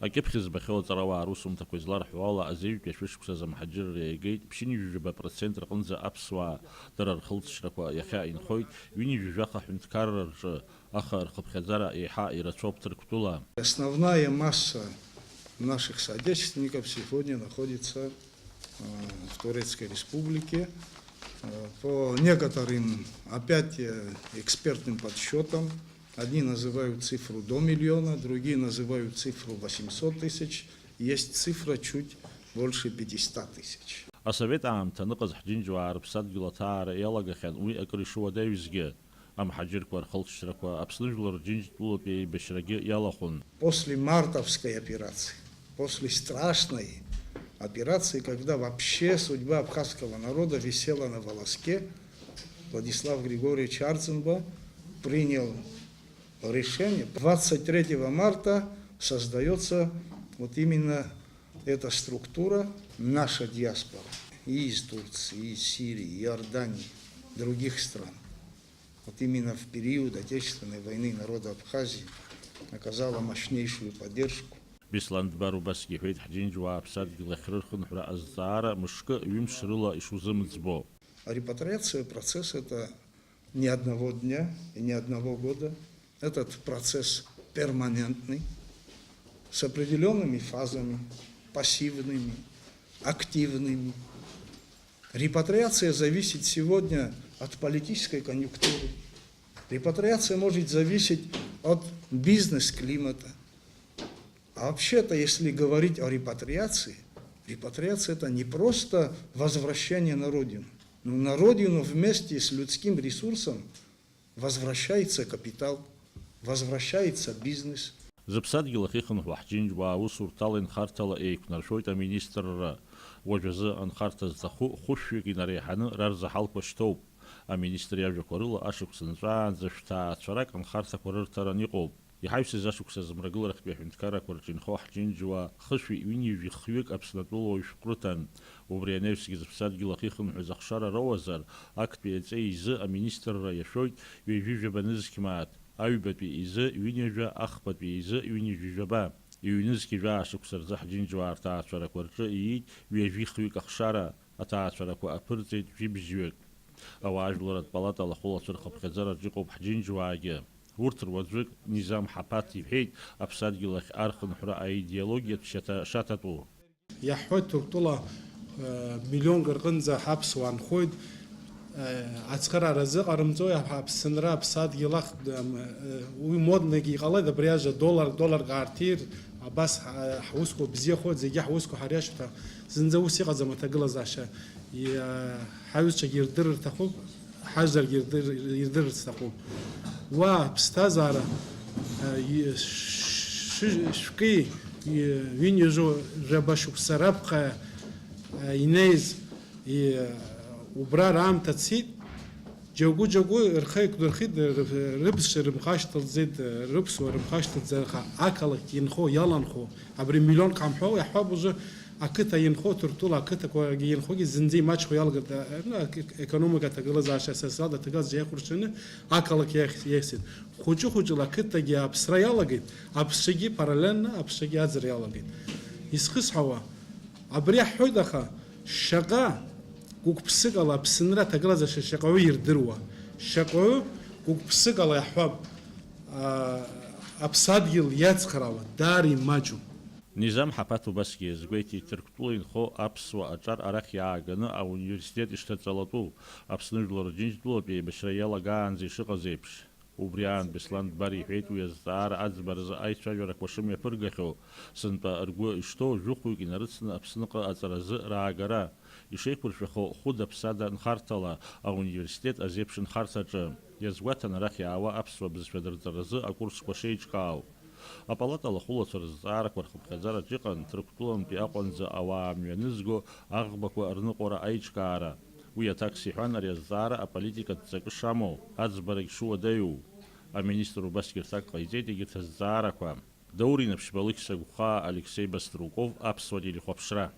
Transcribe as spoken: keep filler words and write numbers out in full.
Акьыԥхь збахьоу аҵарауаа русумҭақәа изларҳәо ала, азеижәтәи ашәышықәсазы амҳаџьырра иагеит, ԥшьынҩажәи жәаба процент рҟынӡа аԥсуаа, дара рхылҵшьҭрақәа иахьа инхоит, ҩынҩажәи жәаха ҳәынҭқарра рҿы, аха рхыԥхьаӡара еиҳа ирацәоуп Ҭырқәтәыла. Основная масса наших соотечественников сегодня находится, э, в Турецкой Республике. Э, по некоторым, опять, э, экспертным подсчётам, одни называют цифру до миллиона, другие называют цифру восемьсот тысяч, есть цифра чуть больше пятисот тысяч. Асовет аамҭа аныҟаз ҳџьынџьуаа рыԥсадгьыл аҭаара иалагахьан уи акыр ишуадаҩызгьы. Амҳаџьырқәа рхылҵшьҭрақәа Аԥсны жәлар Џьынџьтәылатәи аибашьрагьы иалахәын. После мартовской операции, после страшной операции, когда вообще судьба абхазского народа висела на волоске, Владислав Григорьевич Арцинба принял решение. Двадцать третьего марта создаётся вот именно эта структура, наша диаспора, и из Турции, и из Сирии, и Иордании, других стран. Вот именно в период Отечественной войны народа Абхазии оказала мощнейшую поддержку. Беслан Дбар убасгьы иҳәеит, ҳџьынџьуаа аԥсадгьыл ахь рырхынҳәра азҵаара мышкы, ҩымш рыла ишузымӡбо. А репатриация — процесс это не одного дня и не одного года. Этот процесс перманентный, с определёнными фазами, пассивными, активными. Репатриация зависит сегодня от политической конъюнктуры. Репатриация может зависеть от бизнес-климата. А вообще-то, если говорить о репатриации, репатриация — это не просто возвращение на родину. Но на родину вместе с людским ресурсом возвращается капитал, возвращается бизнес. Зыԥсадгьыл ахьихынҳәуа ҳџьынџьуаа аусурҭала инхарҭала еиқәнаршәоит аминистрра. Уажәазы анхарҭа зҭаху хәышәҩык инареиҳаны рарзаҳалқәа шьҭоуп. Аминистр иажәақәа рыла, ашықәс нҵәаанӡа шәҭаацәарак анхарҭақәа рырҭаран иҟоуп. Иҳаҩсыз ашықәс азы мрагыларахьтәи аҳәынҭқаррақәа рҿы инхо ҳџьынџьуаа хышәи ҩынҩажәи хҩык Аԥснытәылоуаҩ шәҟә рыҭан. Убри анаҩсгьы зыԥсадгьыл ахьихынҳәыз ахшара роуазар, актәи аҵеи изы аминистрра иашәоит ҩажәи жәаба нызқь мааҭ, аҩбатәи изы ҩынҩажәа, ахԥатәи изы ҩынҩажәи жәаба. Ҩнызқь жәаа шықәса рзы ҳџьынџьуаа рҭаацәарақәа рҿы иит ҩажәи хҩык ахшара, аҭаацәарақәа аԥырҵеит жәибжьҩык. Ауаажәларратә палата алахәылацәа рхыԥхьаӡараҿ иҟоуп ҳџьынџьуаагьы. Урҭ руаӡәык, Низам Ҳаԥаҭ иҳәеит, аԥсадгьыл ахь архынҳәра аидеологиатә шьаҭа шаҭатәу. Иаҳҳәоит, Ҭырқәтәыла, э, миллионк рҟынӡа ҳаԥсуаа нхоит, э, ацхыраара азыҟарымҵо, иаҳ-, Аԥсынра, аԥсадгьыл ахь, м, э, уи моднагьы иҟалеит, абри ажәа доллар, долларк аарҭир, абас ҳа-, ҳусқәа бзиахоит, зегьы ҳусқәа ҳариашоит ҳәа. Зынӡа ус иҟаӡам аҭагылазаашьа. Иа-, ҳаҩызцәагьы ирдырыр рҭахуп, ҳажәларгьы ирдыр-, ирдырырц сҭахуп. Уа аԥсҭазаара, а, и-, ш-, шәкы, и-, ҩынҩажәа жәаба шықәса раԥхьа, а, инеиз, и-, убра раамҭа цеит, џьоугәы-џьоугәы рхы еиқәдырхеит, ры-, рыԥсшьа рымхашҭылҵеит, рыԥсуа рымхашҭылҵеит, аха ақалақь инхо, иаланхо, абри миллионк ҳамҳәо, иаҳҳәап, уажәы ақыҭа инхо, Ҭырқәтәыла ақыҭақәагьы инхогьы зынӡа имаҷхо иалагеит, а, ну, ак-, ек-, економикатә аҭагылазаашьа, асоциалтә аҭагылазаашьа иахәаԥшны ақалақь иахь-, иахьзеит. Хәыҷы-хәыҷыла ақыҭагьы аԥсра иалагеит, аԥсшьагьы параллельно аԥсшьагьы аӡра иалагеит. Исхысҳәаауа, абри аҳҳәоит, аха шаҟа гәык-ԥсыкала Аԥсынра аҭагылазаашьа шаҟаҩы ирдыруа, шаҟаҩы гәык-ԥсыкала иаҳҳәап, а, аԥсадгьыл иацхраауа, даара имаҷуп. Низам Ҳаԥаҭ убасгьы иазгәеиҭеит, Ҭырқәтәыла инхо аԥсуа аҿар арахь иааганы ауниверситет ишҭаҵалатәу, Аԥсны жәлар Џьынџьтәылатә еибашьра иалагаанӡа ишыҟаз еиԥш. Убри аан Беслан Дбар иҳәеит уи азҵаара аӡбаразы аицәажәарақәа шымҩаԥыргахьоу, сынтәа ргәы ишҭоу жәохәҩык инарыцны Аԥсныҟа аҵаразы раагара. Ишеиқәыршәахо хәыда-ԥсада нхарҭала ауниверситет азеиԥш нхарҭаҿы, иазгәаҭан арахь иаауа аԥсуа бызшәа дырҵаразы акурсқәа шеиҿкаау. Апалата алахәылацәа рызҵаарақәа рхыԥхьаӡараҿ иҟан Ҭырқәтәылантәи Аҟәанӡа ауаа мҩанызго аӷбақәа рныҟәара аиҿкаара. Уи аҭакс иҳәан, ари азҵаара аполитикатә ҵакы шамоу, аӡбарагь шуадаҩу. Аминистр убасгьы рҭак ҟаиҵеит егьырҭ азҵаарақәа. Даур Инаԥшьба, Лықьса Гәхаа, Алексеи Баструков, Аԥсуа телехәаԥшра.